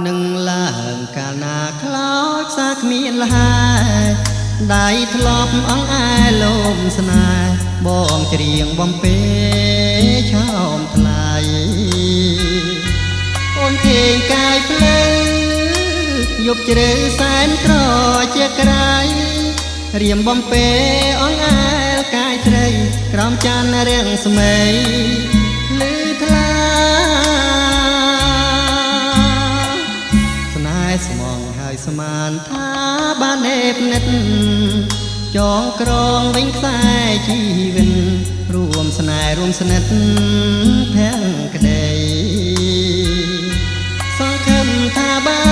នឹងឡើងកាលណាខ្លោចផ្សាគ្មានលហែដៃធ្លាប់អង្អែលោមស្នេហ៍បងច្រៀងបំពេឆោមថ្លៃអូនគេងកាយភ្លឺយប់ជ្រៅសែនក្រជាក្រៃរៀមបំពេអង្អែលកាយស្រីក្រោមចន្ទរាំងស្មីលឺថ្លាស្នេហ៍ស្មងហើយស្មានថាបានណេបនិតចងក្រងវិញខ្សែជីវិតរួមស្នេហ៍រួមស្និទ្ធភាំងក្តីសង្ឃឹមថាបា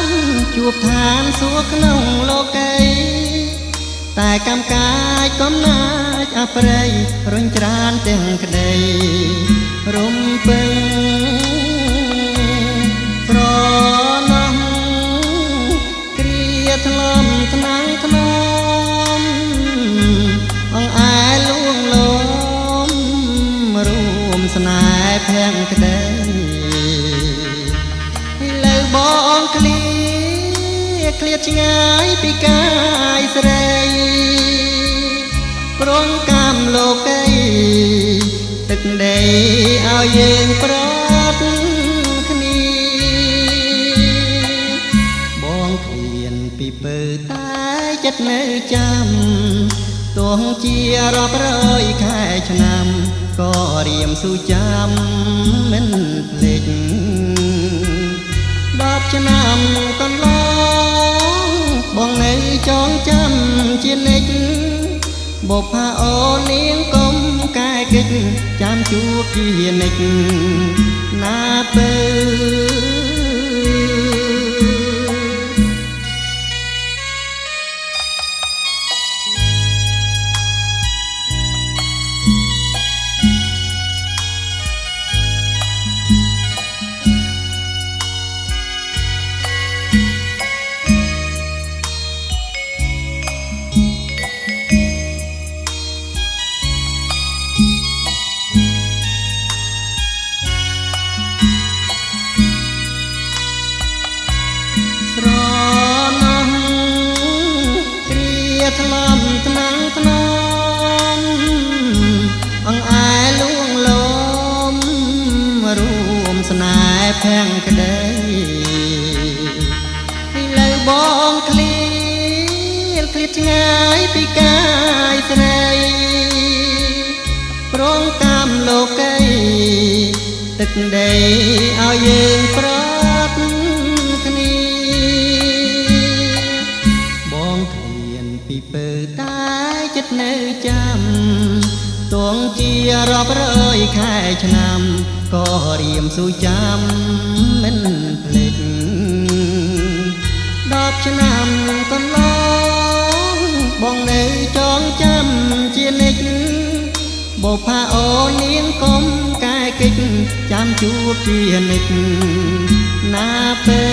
នជួបឋានសួគ៌ក្នុងលោកីតែកម្មកាយកំណាចអប្រិយរុញច្រានទាំងក្តីរំពឹងស្រណោះគ្រាថ្លំថ្នាំងថ្នមអង្អែលួងលោមរួមស្នេហ៍ភាំងក្តីលើបងឃ្លៀឃ្លាតឆ្ងាយពីកាយស្រីព្រមកម្មលោកីទឹកដីឲ្យយើងប្រត់គ្នាបងឃ្លានពីពើតែចិត្តនៅចាំទោះជារាប់រយខែឆ្នាំក៏រៀមស៊ូចាំមិនភ្លេច10ឆ្នាំកន្លងបងនៅចងចាំជានិច្ចបុប្ផាអូននាងកុំកែកិច្ចចាំជួបជានិច្ចណាពើស្រណោះគ្រាថ្លំថ្នាំងថ្នមអង្អែលួងលោមរួមស្នេហ៍ភាំងក្តីលើបងឃ្លាតឃ្លាតឆ្ងាយពីកាយស្រីព្រមតាមលោកីទឹកដីឲ្យយើងប្រត់គ្នាបងឃ្លានពីពើតែចិត្តនៅចាំទងជារាប់រយខែឆ្នាំក៏រៀមស៊ូចាំមិនភ្លេច10ឆ្នាំកន្លងបងនៅចងចាំជានិច្ចបុប្ផាអូននាងកុំកែកិច្ចចាំជួបជានិច្ចណាពើ